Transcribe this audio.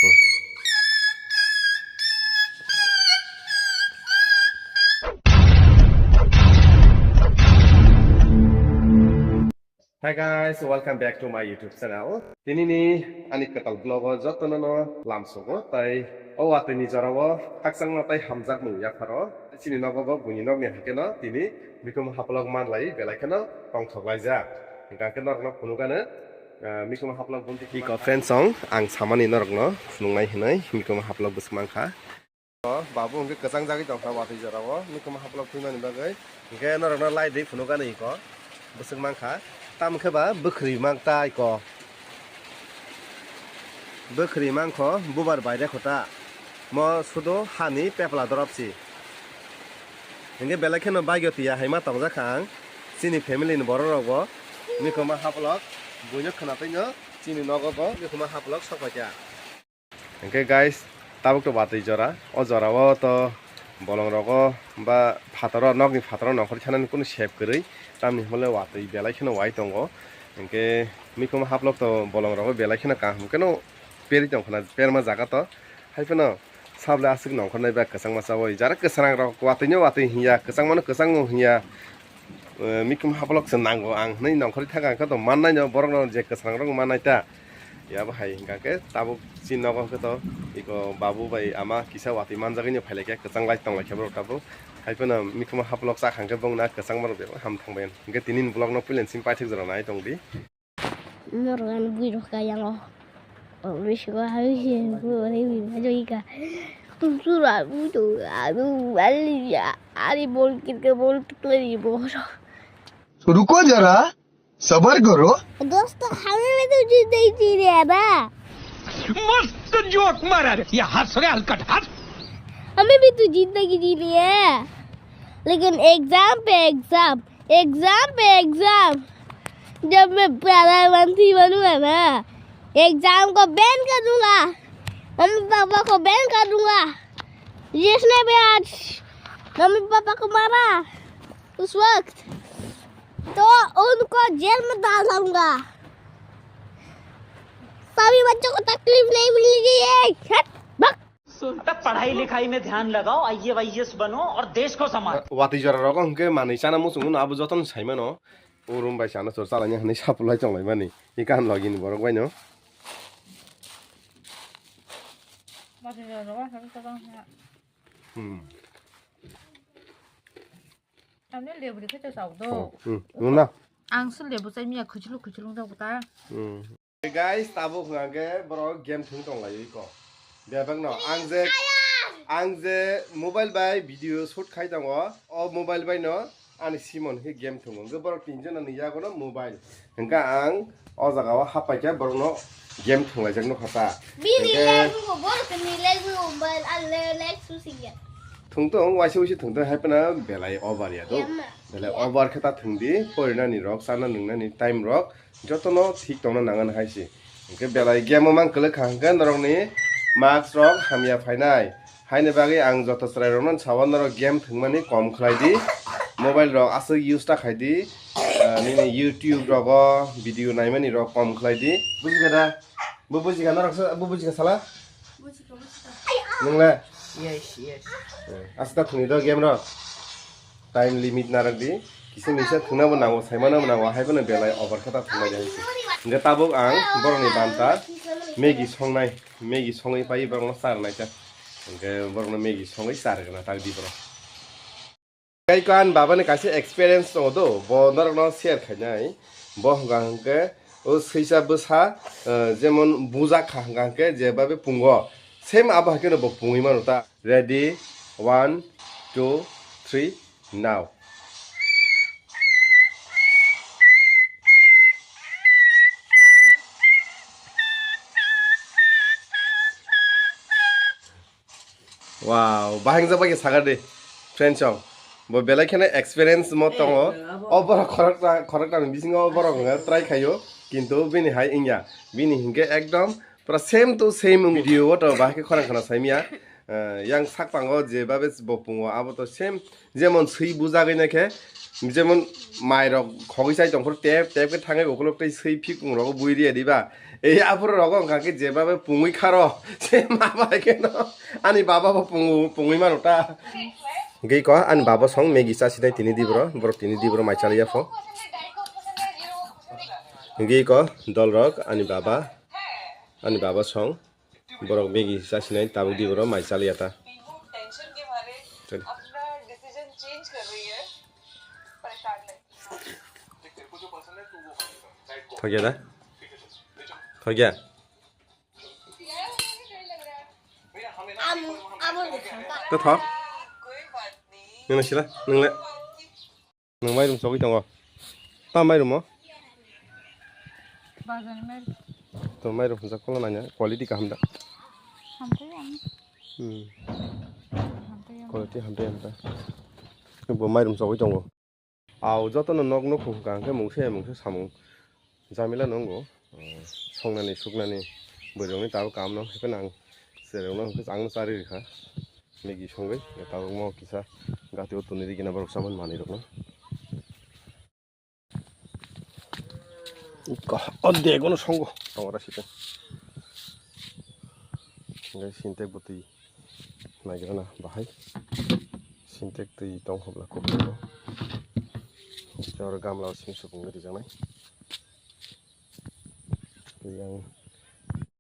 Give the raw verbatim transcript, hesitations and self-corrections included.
Hi guys, welcome back to my YouTube channel. Tini ni ani kwtal vlog o jotono no lamsogo, tai o watwi ni jora o khakchangma tai hamjakmung yapharo. Chini nogo bo buini nok ni hakhe no tini mikhumu haplok manlai belai kheno tongthok laijak. Hingkha khe norok no phunukgano, ah, mikhumu haplok bunti iko friends song ang samani norok no phunuknai hinwi mikhumu haplok bwswk mankha. Babu hwnkhe kwchang jagwi tongkha watwi jorao, mikhumu haplok thwimani bagwi. Hwnkhe norokno lai dwi phunukgani iko bwswk mankha. Tamo khe ba bwkhri mang ta iko. Bwkhri mangkho bubar baire kho ta. Mo sudo hani pepla dorop si. Hwnkhe belai kheno bagyo tiya hai ma tongjakha ang. Chini family ni borok rok bo mikhumu haplok buino khwna twi no chini nogo bo mikhumu haplok sok paikha. Hwnkhe guys, tabuk to watwi jora. O jora o to bolong rogo ba phataro, nokni phataro nongkhor sanani kunu sep kwrwi. Tamni hwnle watwi belai kheno wai tongo. Hwnkhe mikhumu haplok to bolong rogo belai kheno kaham kheno peri tongkhna, perma jaga to. Hai phano sable aswk nongkhornai ba kwchangma chawi. Jara kwsarang rok watwi no watwi hinya, kwchangma no kwchangma hinya. Eh, mikhumu haplok se nango ang hwnwi nongkhorwi thangkha, hwnkhe to mannai no, borok no je kwsarang rok mannai ta. Yabo hai hwnkha khe tabuk chini nogo hwnkhe to iko babu bai ama kisa watwi manjagwi no phailaikha, kwchang lai tonglaikha borok tabuk. Hai phano mikhumu haplok chakha hwnkhe bongni kwchangma rok bebak ham thangbai. Hwnkhe tini ni vlog no puila simi paithak jora nai tongdi. Norok ani bwrwi rok kha yango. Bwrwi siko hai se bwrwi bwrwi bwrwi ka. Tum sura bu to abu bali ya. Ari bol kit ke bol kit le ri bo. रुको जरा, सबर करो। दोस्त, हमें भी तो जीतने की रे बा। मस्त जोक मारा रे। ये हंस रे हलकट हंस। हमें भी तो जीतने की रे है। लेकिन एग्जाम पे एग्जाम, एग्जाम पे एग्जाम। जब मैं प्रधानमंत्री बनूंगा ना, एग्जाम को बैन कर दूंगा, मम्मी पापा को बैन कर दूंगा। जिसने भी आज मम्मी पापा को मारा, उस वक्त तो उनको जेल में डाल दूंगा। सभी बच्चों को तकलीफ नहीं मिलनी चाहिए। हट, बक। Sir, पढ़ाई लिखाई में ध्यान लगाओ, आईएएस बनो और देश को संभालो। Watwi jora rogo hwnkhe manwi chana muchungo no abo jotono saimano. O room bai chana chwr chalaina hwnwi supply chonglaimani. I kahan logi ni borok bai no. Hmm. Tamni lebu de khe chao do. Oh, hmm. Nuna. Ang se lebu chai miya khuchulu khuchulu wng jago ta. Hmm. Hey guys, tabuk hwnkha khe borok game thwng tonglaio iko. Bebak no ang je, ang je mobile bai video shoot khai tongo. O mobile bai no ani simon khe game thwngo. Hwnkhe borok tinjon ni yago no mobile. Hwnkhe ang o jaga o happai khe borok no game thwnglai jak nukha ta. Bini hwnkhe leg bo borok ni leg bo mobile, ang le leg su singya. Thwng tong, waisa waisa thwng tong, hai phano belai over ya do. Yamma. Belai over khe ta thwng di, porinani rok, chana nwngnani time rok, jotono thik tongna nangan hai se. Hwnkhe belai game o mang kwlwk kha hwnkhe norokni marks rok hamya phainai. Haini bagwi ang joto chwrai rokno sao norok game thwngmani kom khlai di, mobile rok aswk use ta khai di, ah, nini YouTube rogo video naimani rok kom khlai di. Bujikha da? Bo bujikha norok sa, bo bujikha sala? Bujikha, bujikha. Nwngle? Yes, yes. Eh, aswk ta thwngwi do game rok. Time limit narwk di. Kisa misa thwngna bo nango, saimano bo nango, hai phano belai over khe ta thwnglai di hai se. Hwnkhe tabuk ang borokni banta Maggie songnai, Maggie songwi pai borokno charwnai ta. Hwnkhe borokno Maggie songwi charwkna tak di borok. Tei ko ani baba ni kaisa experience tongo do, bo norok no share khainai. Bo hwnkha hwnkhe o swisa bwsa, eh, jemon bujak kha hwnkha hwnkhe je babe pungo, same abo hai kheno bo pungwi mano ta. Ready, one, two, three, now. Wow, bahai wngjak bai khe sakar di, friends song. Bo belai kheno experience mo tongo. Eh, abo. O borok khorokta, khorokta ni bisingo o borok hwnga try khaio, kintu bini hai wngya. Bini hinkhe ekdom pura same to same wng video o to bahai khe khorang khorang saimya. Eh, yang sak pango je babe bo pungo abo to same, jemon swi bujagwi naikhe, jemon mai rok khogwi chai tongphuru tep tep khe thangwi ukuluk tei swi phikung rogo bui riya diba. Ei aphuru rogo wngkha khe jeba bai pungwi kharo. Se ma bai khe no. Ani baba bo pungu, pungwi mano ta. Hingke ko ani baba song Maggie cha sinai tini di boro. Borok tini di boro mai chaliya pho. Hingke ko dol rok ani baba. Ani baba song. Borok Maggie cha sinai tabuk di boro mai chaliya ta. Chali. Thok ya da? Thok ya? Amo, amo ni khangka. To thok. Nung na sila, nung le. Nung mairum sogwi tongo. Ta mairum mo? Bazar ni mairum. To mairum hwnjak kola nanya, quality kaham da? Hamthai ang. Hmm. Hamthai ang. Quality hamthai hamthai. Bo mairum sogwi tongo. Au jotono nok nukhung hwnkha hwnkhe mungsa ya mungsa samung jamila no wngo, songnani suknani bwrwirokni tabuk kaam no haiphano ang chwrairokno hwnkhe changno charwi rwkha Maggie songwi tabuk mo kisa gati o tonwi rikhe na borok chamani manwirokno. O degono songo tongo rasite. Hwnkhe sintek bo twi naigirana bahai. Sintek twi tong hobla kok twi. Oro gamla o simi supung rijaknai. Yang